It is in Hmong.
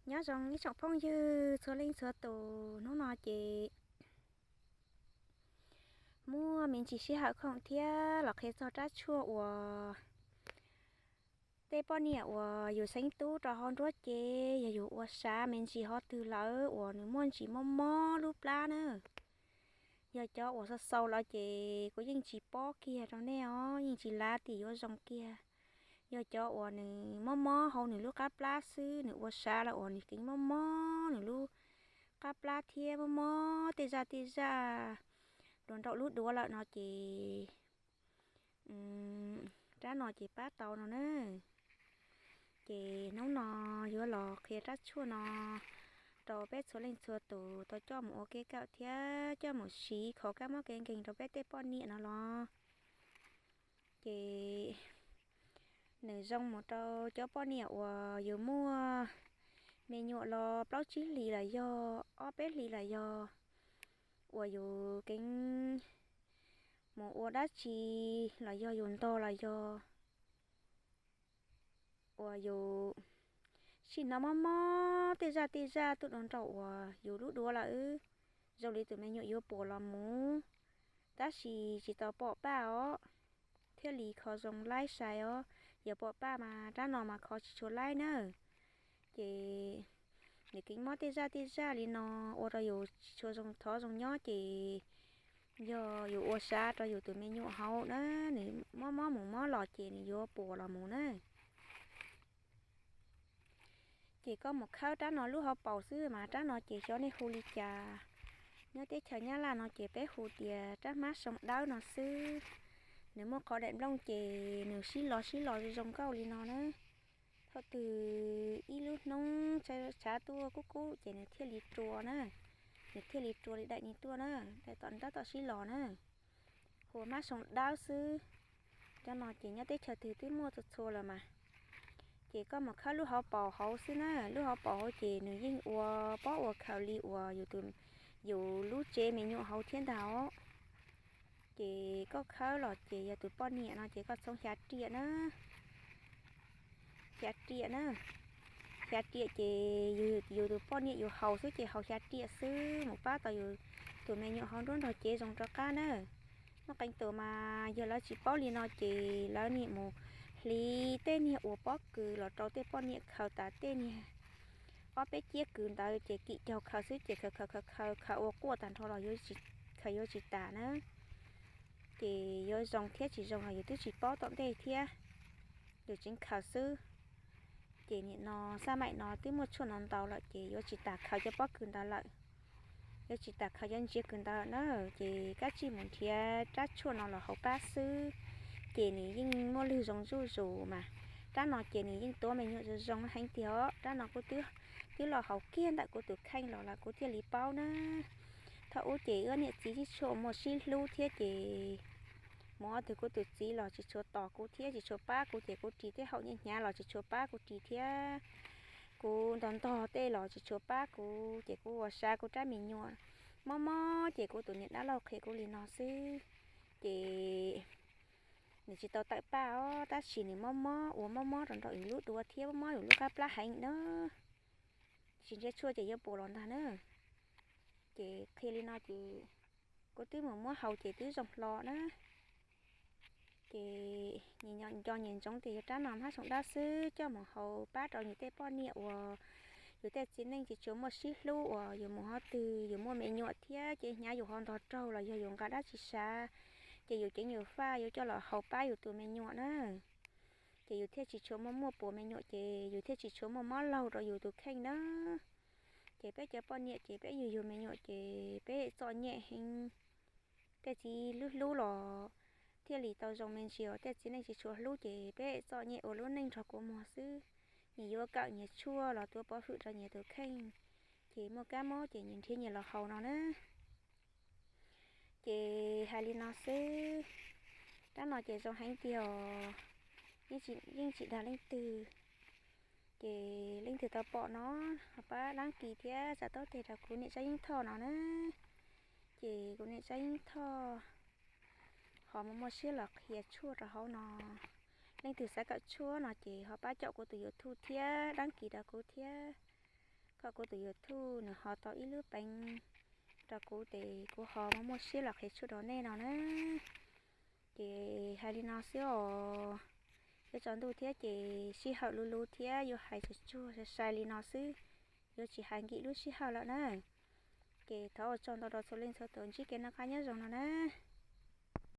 Nyob zoo ib tsoom phooj ywg txhua leej txhua tus, hnub no ces muaj me ntsis sij hawm khoom thiab los qhia txog rab tshuaj uas tej poj niam uas yus xeeb tub rau hauv nruab cev, yog yus ua sav me ntsis ho twg lawm uas nws muaj ntsis mob mob lub plab na. Yog cov uas xaus xaus los ces kuv yeej tsis pob kiag rau nej os, yeej tsis lav tim yuav zoo kiag. Yog cov uas nws mob mob hauv nws lub qab plab xwb, nws ua sav los uas nws keev mob mob nws lub qab plab thiab mob mob tej zaj tej zaj nraum lub duav lawm no ces rab no ces pab tau no na. Ces hnub no yuav los qhia rab tshuaj no rau peb txhua leej txhua tus tau coj mus ua kev kawm thiab coj mus siv kho kab mob kev nkeeg rau peb tej poj niam no los. Ces nws zoo mus rau cov poj niam uas yus muaj me nyuam los plaub tsib hlis los yog ob peb hlis los yog uas yus keev mus ua dab tsi los yog yus ntog los yog uas yus sij hnov mob mob tej zaj tej zaj tuaj rau nraum uas yus lub duav lawm, zoo li tus me nyuam yuav puas los mus, tab sis tsis tau pom paj os, thiaj li kho zoo laib sai os. Yog pom paj mas rab no mas kho tsis tshua laib na. Ces nws keev mob tej zaj tej zaj li no ua rau yus tsis tshua zoo thov zoo nyob ces yog yus ua sav rau yus tus me nyuam hauv na, nws mob mob mus mob los ces nws yuav puas los mus na. Ces koj mus khawb rab no lub hauv paus xwb mas rab no ces xyov nej hu li cas. Nyob teb chaws Nyab Laj no ces peb hu tias rab hmab soo dawb no xwb. Nws muaj qhov daim nplooj ces nws sib los sib los zoo zoo nkauj li no na. Thaum twg ib lub hnub tshav tuaj kub kub ces nws thiaj li rua na, nws thiaj li rua li daim ni tuaj na, daim tom nrab tom sib los na. Hu hmab soo dawb xwb. Cov no ces nyob teb chaws twg twb muaj txhua txhua lawm mas. Ces koj mus khawb lub hauv paus hauv xwb na, lub hauv paus hauv ces nws yeej ua pob ua khaws li uas yus lub tsev me nyuam hauv thiab ntag os. Ces koj khawb los ces yog tus poj niam no ces koj txhoov xya riam na. Xya riam na. Xya riam ces yus tus poj niam yus haus xwb ces haus xya riam xwb mus pab tau yus tus me nyuam hauv nruab nrog cev zoo rov qab na. Muaj qee tus mas yog lawv tsis paub li no ces lawv niam mus hliv tej niag uas pob kws los rau tej poj niam khaws tas tej niag ob peb ciab kws ntawd ces kim caug khaws xwb ces khaws khaws khaws khaws khaws ua quaj tag nrho los khaws yuav tsis tas na. Ces yuav zoo thiab tsis zoo los yus twb tsis paub tom ntej thiab, yus tseev khaws xwb. Ces nim no xab maim no twb muaj tshuaj no ntau lawm ces yuav tsis tas khaws cov pob kws ntawd lawm, yuav tsis tas khaws cov ntsiav kws ntawd lawm na. Ces kab tsij mus nrhiav rab tshuaj no los haus pab xwb, ces nws yeej muaj lwg zoo zuj zus mas. Rab no ces nws yeej tuav me nyuam zoo zoo heev tiag os. Rab no kuv twb los haus kiag ntawm kuv tus kheej los lawm kuv thiaj li paub na. Thaum ub ces wb niam txiv tsis tshua muaj sib hlub thiab ces mus ob tug kuv tus txiv los tsis tshua tos kuv thiab tsis tshua pab kuv ces kuv ris tej haum nyiaj hnyav los tsis tshua pab kuv ris thiab. Kuv ntog ntog tej los tsis tshua pab kuv ces kuv ua sav kuv rab me nyuam mob mob ces kuv tus niam dab laug qhia kuv li no xwb. Ces nws tsis tau tawm paj os, tab sis nws mob mob ua mob mob rau nraum yus lub duav thiab mob mob yus lub qab plab heev na. Tsis nrhiav tshuaj ces yuav puas los ntag na. Ces qhia li no ces kuv twb mus muab haus ces twb zoo hlo na. Ces nyias nco nyias ntsoov tias yog rab no hmab soo dawb xwb coj mus haus pab rau yus tej poj niam uas yus tej txiv neej tsis tshua muaj sib hlub uas yus mus qhov twg yus muaj me nyuam thiab ces hnyav yus ho ntog raug los yog yus nqa dab tsi sav, ces yus ceev yus faj yuav coj los haus pab yus tus me nyuam na. Ces yus thiaj tsis tshua muaj muaj puas me nyuam ces yus thiaj tsis tshua muaj mob laug rau yus tus kheej na. Ces peb cov poj niam ces peb yug yug me nyuam ces peb txom nyem heev. Tej txiv hlub hlub los thiaj li tau zoo me ntsis os, tej txiv neej tsis tshua hlub ces peb txom nyem ua lub neej nrog kua muag xwb. Nyias yuav kawm nyias tshuaj los tuav pov hwm rau nyias tus kheej, ces muaj kab mob ces nyias nrhiav nyias los haus no na. Ces hais li no xwb, rab no ces zoo heev tiag os, yeej tsis dag leej twg. Ces leej twg tau pom no ho pab dab kis thiab tsa taub teg rau kuv niam Tsab Yeeb Thoj no na. Ces kuv niam Tsab Yeeb Thoj ho muaj muaj siab los qhia tshuaj rau hauv no. Leej twg xav kawm tshuaj no ces ho pab caum kuv tus YouTube thiab dab kis rau kuv thiab. kom kuv tus YouTube nws ho tau ib lub peev rau kuv ces kuv ho muaj muaj siab los qhia tshuaj rau nej no na. Ces hais li no xwb os, yuav tsaus ntuj thiab ces sij hawm luv luv thiab yuav hais tsuag tsuag sai sai li no xwb, yuav tsis hais nkim lub sij hawm lawm na. Ces thov ua tsaug ntau rau txhua leej txhua tus ntsib kev noj qab nyob zoo no na.